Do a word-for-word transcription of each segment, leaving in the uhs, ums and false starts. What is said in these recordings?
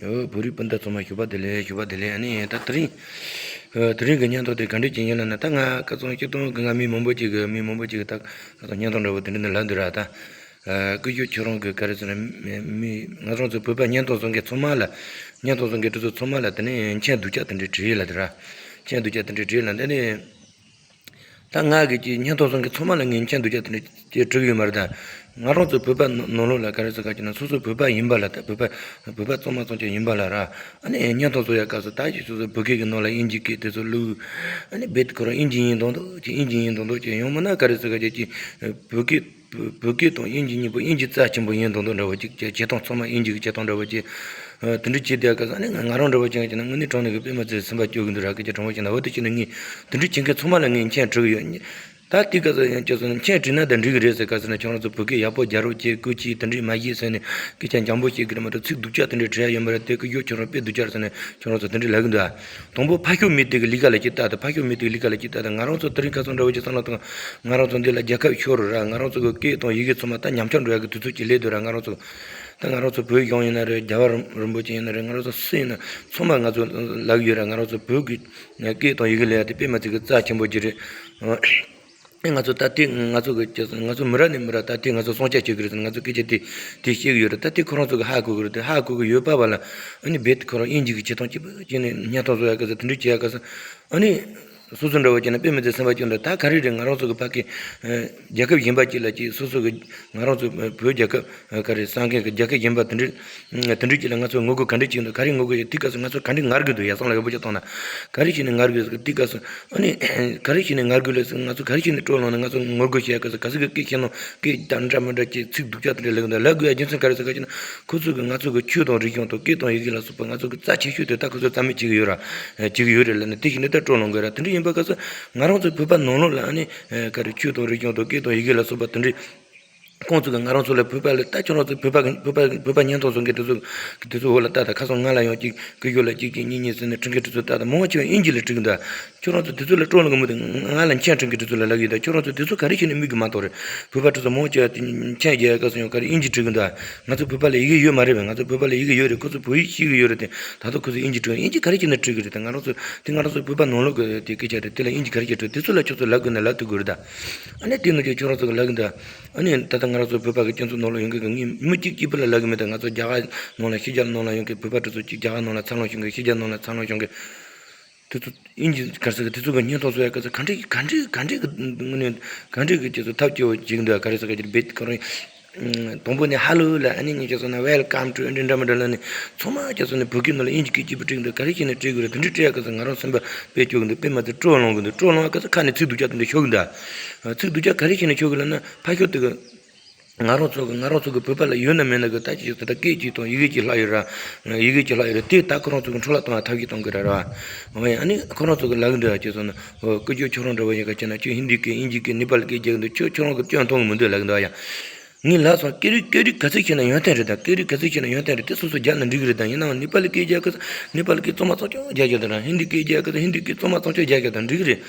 ཡོ། བོད་རིགས་སྤུན་ཟླ་ཚང་མ་ཞུ་བ་བདེ་ལེགས། ཞུ་བ་བདེ་ལེགས། ཨ་ནི་ད་དེ་རིང་། ཨ། དེ་རིང་གི་བརྙན་ཐུང་དེ་ག་འདྲ་ཅིག་ཡིན་ལབ་ན། ད་ང་ཁ་སང་སྤྱིར་བཏང་གི་ང་མི་མང་པོ་ཅིག་གི་མི་མང་པོ་ཅིག་གི་ད་ཁ་སང་བརྙན་ཐུང་འདྲ་བོ་དེ་འདྲ་ནི་ལབ་འདུག་ར། ད། ཨ། སྐུ་ཞབས་ཁྱོད་རང་གི་ག་རེ་ཟེར་ན། མི་མི་ང་རང་ཚོ་བོད་པ་བརྙན་ཐུང་བཟོ་མཁན་ཚང་མ་ལ། བརྙན་ཐུང་བཟོ་མཁན་དེ་ཚོ་ཚང་མ་ལ་དེ་ནས་མཆན་སྡུག་ཅག་དེ་འདྲ་བྲིས་ལབ་འདུག་ར། མཆན་སྡུག་ཅག་དེ་འདྲ་བྲིས་ལབ། འདི་ནས། ད་ང་གི་ཅིག་བརྙན་ཐུང་བཟོ་མཁན་ཚང་མ་ལ་ངས་མཆན་སྡུག་ཅག་དེ་འདྲ་ཅིག་བྲིས་ཡོད་མ་རེད། ད་ང་རང་ཚོ་བོད་པ་ནང་ནང་ལོགས་ལ་ག་རེ་ཟེར་ག་ཅིག་ན། སོ་སོ་བོད་པ་ཡིན་པ་ལ། ད་བོད་པ་བོད་པ་གཙང་མ་གཙང་རྐྱང་ཡིན་པ་ལ་ར། ཨ་ནི་བརྙན་ཐུང་བཟོ་ཡ་སྐབས་སུ་ད་ཅིག་སོ་སོ་བོད་སྐད་ཀྱི་ནང་ལ་དབྱིན་ཇི་སྐད་དེ་ཚོ་བླུགས། ཨ་ནི་རྦད་དེ་ཁོ་རང་དབྱིན་ཇི་ཡིན་མདོག་མདོག་ཅིག་དབྱིན་ཇི་ཡིན་མདོག་མདོག་ཅིག་ཡང་མིན་ན་ག་རེ་ཟེར་ག་ཅིག་ཅིག་བོད་སྐད། བོད་སྐད་དང་དབྱིན་ཇི་གཉིས་པོ། དབྱིན་ཇི་རྩ་ཆེན་པོ་ཡིན་མདོག་མདོག་འདྲ་བོ་ཅིག་བྱེད་སྟངས་ཚང་མ་དབྱིན་ཇི་གི་བྱེད་སྟངས་འདྲ་བོ་ཅིག་ཨ། དེ་འདྲ་བྱེད་བསྡད་སྐབས་སུ། ཨ་ནི་ང་ང་རང་འདྲ་བོ་ཅིག་ཡིན་ན་དངོས་གནས་དྲང་གནས་ཀྱི་དཔེ་མ་ཚད་སེམས་པ་སྐྱོ་གི་འདུག་ར། སྐད་ཆ་དྲང་པོ་བཤད་ན། འོ་དེ་བྱས་ན་ངས་དེ་འདྲ་བྱེད་མཁན་ཚང་མ་ལ་ངས་མཆན་བྲིས་གི་ཡོད། ད་དེའི་སྐབས་སུ་ཡང་ཁྱེད་ཚོ་མཆན་བྲིས་ན་ད་འགྲིག་གི་རེད་ཟེར་ག་ཟེར་ན། ཁྱོད་རང་ཚོ་བོད་སྐད་ཡག་པོ་རྒྱག་རོགས་བྱེད། སྐུ་མཁྱེན། དེ་འདྲ་མ་བྱེད་ཟེར་ནས་སྐད་ཆ་འཇམ་པོ་བཤད་གི་རེད་མ་གཏོགས། ཚིག་སྡུག་ཅག་དེ་འདྲ་བྲིས་ཡ་ཡོད་མ་རེད། དེ་སྐུ་ཞབས་ཁྱོད་རང་དཔེ་སྡུག་ཅག་རེད་ཟེར་ནས་ཁྱོད་རང་ཚོ་དེ་འདྲ་ལབ་གི་འདུག་ཨ། དང་པོ་ཕ་ཤུལ་མི་དེ་གི་ལས་ཀ་ལ་ཅིག་ལྟ་དང་། ཕ་ཤུལ་མི་དེ་གི་ལས་ཀ་ལ་ཅིག་ལྟ་དང་། ང་རང་ཚོ་དེ་རིང་ཁ་སང་འདྲ་བོ་ཅིག་བསམ་བློ་བཏང་། ང་རང་ཚོ་འདི་ལ་རྒྱལ་ཁབ་ཤོར་ར། ང་རང་ཚོ་གི་སྐད་དང་ཡི་གེ་ཚང་མ་ད་ཉམས་ཆག་འགྲོ་ཡ་གི་དུས་ཚོད་ཅིག་སླེབས་འདུག་ར། ང་རང་ཚོ་ད་ང་རང་ཚོ་བོད་གཞུང་ཡིན་ན་རེད། རྒྱལ་བ་རིན་རིན་པོ་ཆེ་ཡིན་ན་རེད། ང་རང་ཚོ་སུ་ཡིན་ན་ཚང་མ་ང་ཚོ་ལབ་གི་ཡོད་ར། ང་རང་ཚོ་བོད་གི་སྐད་དང་ཡི་གེ་ལ་ཡ་དེ་དཔེ་མ་ཚད་གི་རྩ་ཆེན་པོ་ཅིག་རེད། ཨེ། ང་ཚོ་ད་ལྟའི་ང་ཚོ་གི་ང་ཚོ་མི་རབས་ནས་མི་རབས་ད་ལྟའི་ང་ཚོ་སྲུང་སྐྱོབ་བྱེད་དགོས་རེད་ཟེར་ནས་ང་ཚོ་སྐད་ཆ་དེ་དེ་བཤད་གི་ཡོད་རེད། ད་ལྟའི་ཁོ་རང་ཚོ་གི་ཧ་གོ་གི་རེད། དེ་ཧ་གོ་གི་ཡོད་པ་བ་ལ། ཨ་ནི་རྦད་དེ་ཁོ་རང་དབྱིན་ཇི་གི་བྱེད་སྟངས་སྐྱིད་པོ་བྱས་ནས་བརྙན་ཐུང་བཟོ་ཡ་གི་ཟེར། དེ་འདྲ་བྱེད་ཡ་གི་ཟེར། ཨ་ནི་སོ་སོ་འདྲ་བོ་བྱས་ན་དཔེ་མི་སྲིད་སེམས་པ་སྐྱོ་འདུག་ད་ག་རེ་རེད། ང་རང་ཚོ་གི་ཕ་གི་ཨ་རྒྱལ་ཁབ་གཞན་པ་ཅིག་ལ་ཅིག་སོ་སོ་གི་ང་རང་ཚོ་བོད་རྒྱལ་ཁབ་ག་རེ་བསམ་མཁན་གི་རྒྱལ་ཁབ་གཞན་པ་དེ་འདྲ་དེ་འདྲ་ཅིག་ལ་ང་ཚོ་ངོ་རྒོལ་ག་འདྲ་བྱེད་འདུག་ག་རེ་ངོ་རྒོལ་བྱེད། དེའི་སྐབས་སུ་ང་ཚོ་ག་འདྲ་ངར་དགོས་འདུག་ཡ་བསམ་བློ་ཡག་པོ་ཅིག་བཏང་ན། ག་རེ་བྱས་ནས་ངར་དགོས་ཟེར། དེའི་སྐབས་སུ། ཨ་ནི་ག་རེ་བྱས་ནས་ངར་དགོས་ལབ་ཟེར། ང་ཚོ་ག་རེ་བྱས་ནས་སྤྲོ་ལངས་ནས་ང་ཚོ་ངོ་རྒོལ་བྱེད་ཡ་གི་ཟེར། ག་ཟུག་གི་སྐད་བཤད་ན་སྐད་འདྲ་མི་འདྲ་ཅིག་ཚིག་སྡུག་ཅག་དེ་འདྲ་ལབ་གི་འདུག་ལབ་དགོས་ཡ་རྒྱུ་མཚན་ག་རེ་ཟེར་ག་ཅིག་ན། ཁོ་ཚོ་གི་ང་ཚོ་གི་ཆོས་དང་རིག་གཞུང་དང་སྐད་དང་ཡི་གེ་ལ་སོགས་པ་ང་ཚོ་གི་རྩ་ཆེ་ཤོས་དེ་ད་ཁོ་ཚོ་རྩ་མེད་བྱེད་གི་ཡོད་ར། བྱེད་གི་ཡོད་རེད་ལབ་ནས་དེ་བཞིན་དུ་ད་སྤྲོ་ལངས་དགོས་ར། དེ་འདྲ་ཡིན་པ་སྐབས་སུ་ང་རང་ཚོ་བོད་པ་ནང་ལོགས་ལ་ཨ་ནི་ག་རེ་ཆོས་དང་རིག་གཞུང་དང་སྐད་དང་ཡི་གེ་ལ་སོགས་པ་དེ་འདྲ། ཁོང་ཚོ་གིས་ང་རང་ཚོ་ལ་བོད་པ་ལ་ད་ཁྱོད་རང་ཚོ་བོད་པ་གི་བོད་པ་བོད་པ་བརྙན་ཐུང་བཟོ་མཁན་དེ་ཚོ་དེ་ཚོ་འོག་ལ་ལྟ་དང་། ཁ་སང་ང་ལ་ཡང་གཅིག་སྐུ་ཞབས་ལ་གཅིག་གཅིག་གཉིས་གཉིས་ཟེར་ནས་བྲིས་མཁན་དེ་ཚོ་ལྟ་དང་། མང་ཆེ་བ་དབྱིན་ཇི་ལ་བྲིས་གི་འདུག་ཁྱོད་རང་ཚོ་དེ་ཚོ་ལ་སྤྲོ་ལངས་གི་མི་འདུག་ང་ལ་མཆན་བྲིས་མཁན་དེ་ཚོ་ལ་ལབ་ཡོད་ད། ཁྱོད་རང་ཚོ་དེ་ཚོ་ག་རེ་བྱས་ནས་མིག་གིས་མ་མཐོང་རེད། བོད་པ་དེ་ཚོ་མང་ཆེ་བ་དེ་མཆན་རྒྱག་ཡ་སྐབས་སུ་ཡང་ག་རེ་དབྱིན་ཇི་བྲིས་གི་འདུག་ང་ཚོ་བོད་པ་ལ་ཡི་གེ་ཡོད་མ་རེད་པས། ང་ཚོ་བོད་པ་ལ་ཡི་གེ་ཡོད་རེད། ཁོ་ཚོ་བོད་ཡིག་ཤེས་གི་ཡོད་རེད་དེ། ད་དུང་ཁོ་ཚོ་དབྱིན་ཇི་བྲིས། དབྱིན་ཇི་ག་རེ་བྱས་ནས་བྲིས་གི་རེད་དེ། ང་རང་ཚོ་དེ་ང་རང་ཚོ་བོད་པ་ནང་ལོགས་གི་དེ་སྐད་ཆ་རེད། དེ་ལ་དབྱིན་ཇི་ག་རེ་བྱས་བྲིས། དེ་ཚོ་ལ་ཁྱོད་ཚོ་ལབ་དགོས་ན་ལབ་ཐུབ་དགོས་རེད་ད། ཨ་ནི་དེ་ནང་བཞིན་ཁྱོད་རང་ཚོ་གི་ལབ་གི་འདུག་ཨ་ནི་ད་ལྟ་ང་རང་ཚོ་བོད་པ་གི་སྤྱི་ཚོགས་ནང་ལ་ཡོང་མཁན་གི་ངས་མི་གཅིག་གཅིག་པུ་ལ་ལབ་གི་མེད་ད། ང་ཚོ་རྒྱ་གར་ནང་ལ་ཕྱི་རྒྱལ་ནང་ལ་ཡོང་མཁན་བོད་པ་དེ་ཚོ་གཅིག་རྒྱ་གར་ནང་ལ་འཚར་ལོངས་བྱུང་མཁན། ཕྱི་རྒྱལ་ནང་ལ་འཚར་ལོངས་བྱུང་མཁན་དེ་ཚོ་དབྱིན་ཇི་ག་རེ་ཟེར་གི་དེ་ཚོ་གི་བརྙན་ཐུང་བཟོ་ཡ་ག་ཚོད་ག་འདྲ་ག་འདྲ་ག་འདྲ་གི་ངོས་ནས་ག་འདྲ་གི་ཁྱེད་ཚོ་ཐབས་སྐྱོ་བོ་བྱེད་གི་འདུག་ག་རེ་ཟེར་གི་རྦད་ཁོ་རང་དང་པོ་ནས་ཧ་ལོ་ལབ། ཨ་ནི་ངས་ཁྱེད་ཚོ་ན་welcome to འདི་འདྲ་མི་འདྲ་ལབ་ནས་ཚང་མ་ཁྱེད་ཚོ་ནས་བོད་སྐད་ནང་ལ་དབྱིན་ཇི་སྐད་གཅིག་པུ་བྲིས་གི་འདུག་ག་རེ་བྱས་ནས་བྲིས་དགོས་རེད། དེ་འདྲ་བྲིས་ཡ་ག་ཚོད་ང་རང་སེམས་པ་དཔེ་སྐྱོ་གི་འདུག་དཔེ་མ་ཚད་སྤྲོ་ལངས་གི་འདུག་སྤྲོ་ལངས་ཡ་ག་ཚོད་ཁ་ནས་ཚིག་སྡུག་ཅག་དེ་འདྲ་ཤོར་གི་འདུག་ཚིག་སྡུག་ཅག་ག་རེ་བྱས་ནས་ཤོར་གི་ལབ་ན། ཕ་ཤུལ་དེ་གི་ང་རང་ཚོ་གི་ང་རང་ཚོ་གི་བོད་པ་ལ་ཡོད་ན་མེད་ན་གི་ད་ཅི་ད་ལྟ་སྐད་ཅིག་དང་ཡི་གེ་ཅིག་ལྷག་ཡོད་ར། ཡི་གེ་ཅིག་ལྷག་ཡོད་ར། དེ་ད་ཁོ་རང་ཚོ་གི་འཕྲོ་བརླག་གཏོང་ཡ་ཐབས་ཤེས་གཏོང་གི་ར་ར། འོ་ཡ། ཨ་ནི་ཁོ་རང་ཚོ་གི་ལབ་གི་འདུག་ཡ། ཁྱེད་ཚོ་ནི་འོ་སྐུ་ཞབས་ཁྱོད་རང་འདྲ་བོ་ཡིན་ག་བྱས་ན་ཁྱོད་ཧིན་དི་སྐད་དབྱིན་ཇི་སྐད་ནེ་པ་ལི་སྐད་རྒྱག་གི་འདུག་ཁྱོད་ཁྱོད་རང་གི་སྐྱོན་མཐོང་གི་མི་འདུག་ལབ་གི་འདུག་ཡ། ངས་ལབ་སོང་། སྐད་རིགས་སྐད་རིགས་ག་ཚོད་ཤེས་ན་ཡོན་ཏན་རེད་ད། སྐད་རིགས་ག་ཚོད་ཤེས་ན་ཡོན་ཏན་རེད། དེ་སོ་སོ་རྒྱག་ན་འགྲིག་གི་རེད་ད། ཡིན་ནའང་ནེ་པ་ལི་སྐད་རྒྱག་གི་ནེ་པ་ལི་སྐད་གཙང་མ་གཙང་རྐྱང་རྒྱག་རྒྱུ་དང་ར། ཧིན་དི་སྐད་རྒྱག་གི་ཧིན་དི་སྐད་གཙང་མ་གཙང་རྐྱང་རྒྱག་རྒྱུ་དང་འགྲིག་གི་རེད།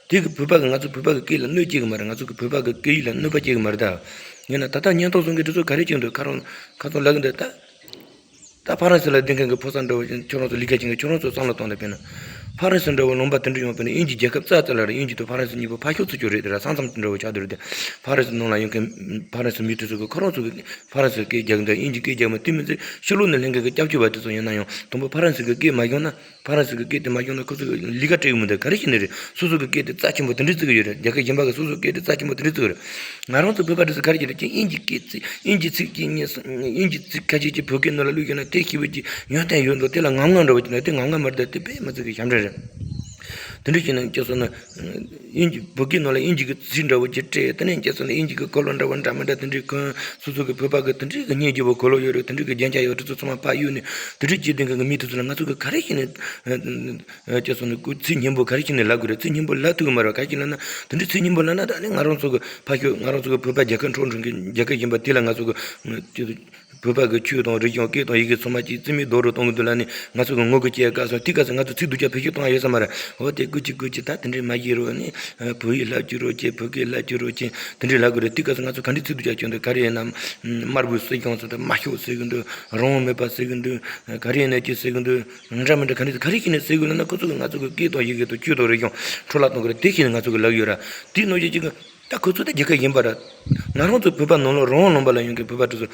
དེ་གི་བོད་པ་གི་ང་ཚོ་བོད་པ་གི་སྐད་ལ་གནོད་སྐྱེལ་གི་མ་རེད། ང་ཚོ་གི་བོད་པ་གི་སྐད་ཡིག་ལ་གནོད་པ་སྐྱེལ་གི་མ་རེད་ད། ཡིན་ན་ད་ལྟ་བརྙན་ཐུང་བཟོ་མཁན་དེ་ཚོ་ག་རེ་བྱེད་འདུག་ཁ་རང་ཁ་ཚོ་ལབ་གི་འདུག་ད། ད་ཕ་རན་སི་ལ་བསྡད་མཁན་གི་ཕོ་གསར་འདྲ་བོ་ཁྱོད་རང་ཚོ་ལས་ཀ་བྱེད་མཁན་ཁྱོད་རང་ཚོ་བསམ་བློ་བཏང་དང་། དཔེར་ན་ཕ་རན་སི་འདྲ་བོ་ལུང་པ་དེ་འདྲ་ཡོང་། དཔེར་ན་དབྱིན་ཇི་རྒྱལ་ཁབ་རྩ་རྩ་ལ་རེད། དབྱིན་ཇི་དང་ཕ་རན་སི་གཉིས་པོ་ཕ་ཤུལ་ཚུད་ཀྱི་རེད། དེ་ར་ས་མཚམས་དེ་འདྲ་བོ་ཆགས་བསྡད་རེད་དེ། ཕ་རན་སི་ནང་ལ་ཡོང་མཁན་ཕ་རན་སི་མི་དེ་ཚོ་གི་ཁོ་རང་ཚོ་གི་ཕ་རན་སི་སྐད་རྒྱག་གི་འདུག་དབྱིན་ཇི་སྐད་རྒྱག་མ། དེ་མི་ཚད་ཕྱི་ལོགས་ནས་སླེབས་མཁན་གི་སྐྱབས་བཅོལ་བ་དེ་ཚོ་ཡིན་ན་ཡང་དང་པོ་ཕ་རན་སི་གི་སྐད་མ་ཤེས་ན། ཕ་རན་སི་གི་སྐད་དེ་མ་ཤེས་ན་ཁོ་ཚོ་གི་ལས་ཀ་སྤྲད་གི་མི་འདུག་ག་རེ་བྱས་ནས་རེད། སོ་སོ་གི་སྐད་དེ་རྩ་ཆེན་པོ་དེ་འདྲ་བརྩི་གི་ཡོད་རེད། རྒྱལ་ཁབ་གཞན་པ་གི་སོ་སོ་སྐད་དེ་རྩ་ཆེན་པོ་དེ་འདྲ་བརྩི་གི་རེད། ང་རང་ཚོ་བོད་པ་དེ་ཚོ་ག་རེ་བྱས་རེད། ཅིག་དབྱིན་ཇི་སྐད་ཚིག་དབྱིན་ཇི་ཚིག་ཅིག་ཉན་སོང་། དབྱིན་ཇི་ཚིག་ཁ་ཤས་ཅིག་བོད་སྐད་ནང་ལ་བླུགས་ཡོད་ན་དེ་ཤེས་པའི་ཅིག་ཡོན་ཏན་ཡོད་འགྲོ། དེ་ལ་ངམ་ངམ་འདྲ་བོ་ཅིག་ན་དེ་ངམ་ངམ་མ་རེད། ད་དེ་དཔེ་མ་ཚིག་གི་ཞབས་འདྲེན་རེད། དེ་འདྲ་བྱས་ན་ཁྱེད་ཚོ་ན། དབྱིན་ཇི་བོད་སྐད་ནང་ལ་དབྱིན་ཇི་གི་ཚིག་འདྲ་བོ་ཅིག་སྤྲད། དེ་ནས་ཁྱེད་ཚོ་ན་དབྱིན་ཇི་གི་གོ་ལོག་འདྲ་བོ་འདྲ་མི་འདྲ་དེ་འདྲའི་གོན། སོ་སོ་གི་བོད་པ་གི་དེ་འདྲའི་གི་སྙིང་རྗེ་བོ་གོ་ལོག་ཡོད་རེད། དེ་འདྲའི་གི་རྒྱན་ཆ་ཡོད་རེད། ཚོ་ཚང་མ་ཕར་གཡུགས་ནས་དེ་འདྲའི་བྱེད་བསྡད་མཁན་གི་མི་དེ་ཚོ་ལ་ང་ཚོ་གི་ག་རེ་བྱས་ནས། ཁྱེད་ཚོ་ནི་ཁོ་ཚིག་སྙན་པོ་ག་རེ་བྱས་ནས་ལབ་དགོས་རེད། ཚིག་སྙན་པོ་ལབ་ཐུབ་གི་མ་རེད། ག་རེ་བྱས་ལབ་ན་དེ་འདྲའི་ཚིག་སྙན་པོ་ལབ་ན་ད་ནི་ང་རང་ཚོ་གི་ཕ་ཤོད་ང་རང་ཚོ་གི་བོད་པ་རྒྱལ་ཁབ་འཕྲོག་འགྲོ་མཁན་རྒྱལ་ཁབ་གཞན་པ་དེ་ལ་ང་ཚོ་གི་ཁྱེད་ཚོ། བོད་པ་གི་ཆོས་དང་རིག་གཞུང་སྐད་དང་ཡི་གེ་ཚང་མ་ཅིག་རྩིས་མེད་རྡོག་རོལ་གཏོང་གི་འདུག་ལབ་ནས་ང་ཚོ་གི་ངོ་རྒོལ་བྱེད་ཡ་དཀའ་སོང་། དེ་སྐབས་སུ་ང་ཚོ་ཚིག་སྡུག་ཅག་བེད་སྤྱོད་གཏོང་ཡ་ཡོད་ས་མ་རེད། འོ་དེ་སྐུ་མཁྱེན་སྐུ་མཁྱེན། ད་དེ་འདྲས་མ་བྱེད་རོགས་ནི། བོད་ཡིག་བསླབ་བཅུག་རོགས་བྱེད། བོད་སྐད་བསླབ་བཅུག་རོགས་བྱེད། དེ་འདྲས་ལབ་དགོས་རེད། དེ་སྐབས་སུ་ང་ཚོ་ག་འདྲས་ཚིག་སྡུག་ཅག་བྱུང་འདུག། ག་རེ་ཡིན་ན། དམར་པོའི་སྲིད་སྐྱོང་ཟེར་འདུག། དམར་ཤོག་ཟེར་གི་འདུག། རང་དབང་མེད་པ་ཟེར་གི་འདུག། ག་རེ་ཡིན་ན་ཅི་ཟེར་གི་འདུག། འདྲ་མི་འདྲ་ག་འདྲས་ག་རེ་བྱས་ནས་ཟེར་གི་ཡོད་ན། ཁོ་ཚོ་གི་ང་ཚོ་གི་སྐད་དང་ཡི་གེ་དང་ཆོས་དང་རིག་གཞུང་འཕྲོ་བརླག་གཏོང་གི་རེད། དེ་བྱས་ནས་ང་ཚོ་གི་ལབ་ཡོད་ར། དེ་ནང་བཞིན་ཅིག་གི་ད་ཁོ་ཚོ་ད་རྒྱལ་ཁབ་གཞན་པ་ར། ང་རང་ཚོ་བོད་པ་ནང་ལོགས་རང་དབང་ལུང་པ་ལ་ཡོང་མཁན་བོད་པ་དེ་ཚོ།